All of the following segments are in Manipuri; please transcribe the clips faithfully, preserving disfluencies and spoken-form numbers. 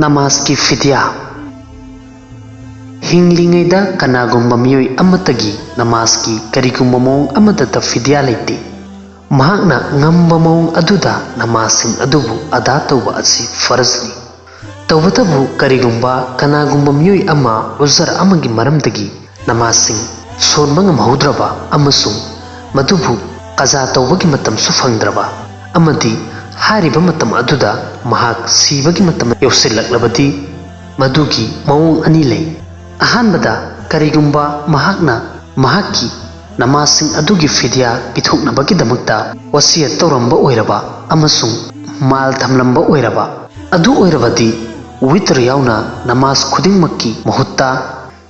ꯅꯃꯥꯖꯀꯤ ꯐꯤꯗ꯭ꯌꯥ꯫ ꯍꯤꯡꯂꯤꯉꯩꯗ ꯀꯅꯥꯒꯨꯝꯕ ꯃꯤꯑꯣꯏ ꯑꯃꯠꯇꯒꯤ ꯅꯃꯥꯖꯀꯤ ꯀꯔꯤꯒꯨꯝꯕ ꯃꯑꯣꯡ ꯑꯃꯠꯇꯗ ꯐꯤꯗ꯭ꯌꯥ ꯂꯩꯇꯦ꯫ ꯃꯍꯥꯛꯅ ꯉꯝꯕ ꯃꯑꯣꯡ ꯑꯗꯨꯗ ꯅꯃꯥꯖꯁꯤꯡ ꯑꯗꯨꯕꯨ ꯑꯗꯥ ꯇꯧꯕ ꯑꯁꯤ ꯐꯔꯖꯅꯤ꯫ ꯇꯧꯕꯇꯕꯨ ꯀꯔꯤꯒꯨꯝꯕ ꯀꯅꯥꯒꯨꯝꯕ ꯃꯤꯑꯣꯏ ꯑꯃ ꯎꯖꯔ ꯑꯃꯒꯤ ꯃꯔꯝꯗꯒꯤ ꯅꯃꯥꯖꯁꯤꯡ ꯁꯣꯟꯕ ꯉꯝꯍꯧꯗ꯭ꯔꯕ ꯑꯃꯁꯨꯡ ꯃꯗꯨꯕꯨ ꯀꯖꯥ ꯇꯧꯕꯒꯤ ꯃꯇꯝꯁꯨ ꯐꯪꯗ꯭ꯔꯕ ꯑꯃꯗꯤ ꯍꯥꯏꯔꯤꯕ ꯃꯇꯝ ꯑꯗꯨꯗ ꯃꯍꯥꯛ ꯁꯤꯕꯒꯤ ꯃꯇꯝ ꯌꯧꯁꯤꯜꯂꯛꯂꯕꯗꯤ, ꯃꯗꯨꯒꯤ ꯃꯑꯣꯡ ꯑꯅꯤ ꯂꯩ꯫ ꯑꯍꯥꯟꯕꯗ, ꯀꯔꯤꯒꯨꯝꯕ ꯃꯍꯥꯛꯅ ꯃꯍꯥꯛꯀꯤ ꯅꯃꯥꯖꯁꯤꯡ ꯑꯗꯨꯒꯤ ꯐꯤꯗ꯭ꯌꯥ ꯄꯤꯊꯣꯛꯅꯕꯒꯤꯗꯃꯛꯇ ꯋꯁꯤꯌꯠ ꯇꯧꯔꯝꯕ ꯑꯣꯏꯔꯕ ꯑꯃꯁꯨꯡ ꯃꯥꯜ ꯊꯝꯂꯝꯕ ꯑꯣꯏꯔꯕ, ꯑꯗꯨ ꯑꯣꯏꯔꯕꯗꯤ ꯋꯤꯇ꯭ꯔ ꯌꯥꯎꯅ ꯅꯃꯥꯖ ꯈꯨꯗꯤꯡꯃꯛꯀꯤ ꯃꯍꯨꯠꯇ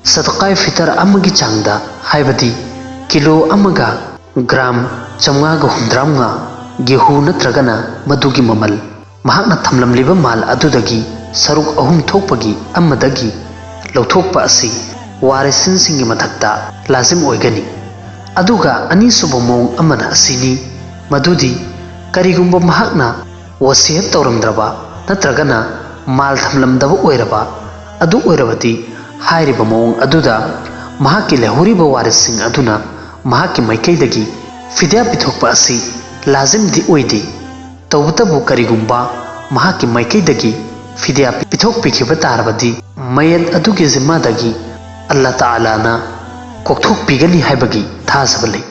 ꯁꯗꯀꯥꯏ ꯐꯤꯇꯔ ꯑꯃꯒꯤ ꯆꯥꯡꯗ, ꯍꯥꯏꯕꯗꯤ ꯀꯤꯂꯣ ꯑꯃꯒ ꯒ꯭ꯔꯥꯝ ꯆꯥꯝꯃꯉꯥꯒ ꯍꯨꯝꯗ꯭ꯔꯥꯃꯉꯥ ꯒꯦꯍꯨ ꯅꯠꯇ꯭ꯔꯒꯅ ꯃꯗꯨꯒꯤ ꯃꯃꯜ, ꯃꯍꯥꯛꯅ ꯊꯝꯂꯝꯂꯤꯕ ꯃꯥꯜ ꯑꯗꯨꯗꯒꯤ ꯁꯔꯨꯛ ꯑꯍꯨꯝ ꯊꯣꯛꯄꯒꯤ ꯑꯃꯗꯒꯤ ꯂꯧꯊꯣꯛꯄ ꯑꯁꯤ ꯋꯥꯔꯤꯁꯤꯟꯁꯤꯡꯒꯤ ꯃꯊꯛꯇ ꯂꯥꯖꯤꯝ ꯑꯣꯏꯒꯅꯤ꯫ ꯑꯗꯨꯒ ꯑꯅꯤꯁꯨꯕ ꯃꯑꯣꯡ ꯑꯃꯅ ꯑꯁꯤꯅꯤ, ꯃꯗꯨꯗꯤ ꯀꯔꯤꯒꯨꯝꯕ ꯃꯍꯥꯛꯅ ꯋꯁꯤꯌꯠ ꯇꯧꯔꯝꯗ꯭ꯔꯕ ꯅꯠꯇ꯭ꯔꯒꯅ ꯃꯥꯜ ꯊꯝꯂꯝꯗꯕ ꯑꯣꯏꯔꯕ, ꯑꯗꯨ ꯑꯣꯏꯔꯕꯗꯤ ꯍꯥꯏꯔꯤꯕ ꯃꯑꯣꯡ ꯑꯗꯨꯗ ꯃꯍꯥꯛꯀꯤ ꯂꯩꯍꯧꯔꯤꯕ ꯋꯥꯔꯤꯁꯁꯤꯡ ꯑꯗꯨꯅ ꯃꯍꯥꯛꯀꯤ ꯃꯥꯏꯀꯩꯗꯒꯤ ꯐꯤꯗ꯭ꯌꯥ ꯄꯤꯊꯣꯛꯄ ꯑꯁꯤ ꯂꯥꯖꯤꯝꯗꯤ ꯑꯣꯏꯗꯦ꯫ ꯇꯧꯕꯇꯕꯨ ꯀꯔꯤꯒꯨꯝꯕ ꯃꯍꯥꯛꯀꯤ ꯃꯥꯏꯀꯩꯗꯒꯤ ꯐꯤꯗ꯭ꯌꯥ ꯄꯤꯊꯣꯛꯄꯤꯈꯤꯕ ꯇꯥꯔꯕꯗꯤ, ꯃꯌꯦꯠ ꯑꯗꯨꯒꯤ ꯖꯤꯝꯃꯥꯗꯒꯤ ꯑꯜꯂꯥ ꯇꯥꯂꯥꯅ ꯀꯣꯛꯊꯣꯛꯄꯤꯒꯅꯤ ꯍꯥꯏꯕꯒꯤ ꯊꯥꯖꯕ ꯂꯩ꯫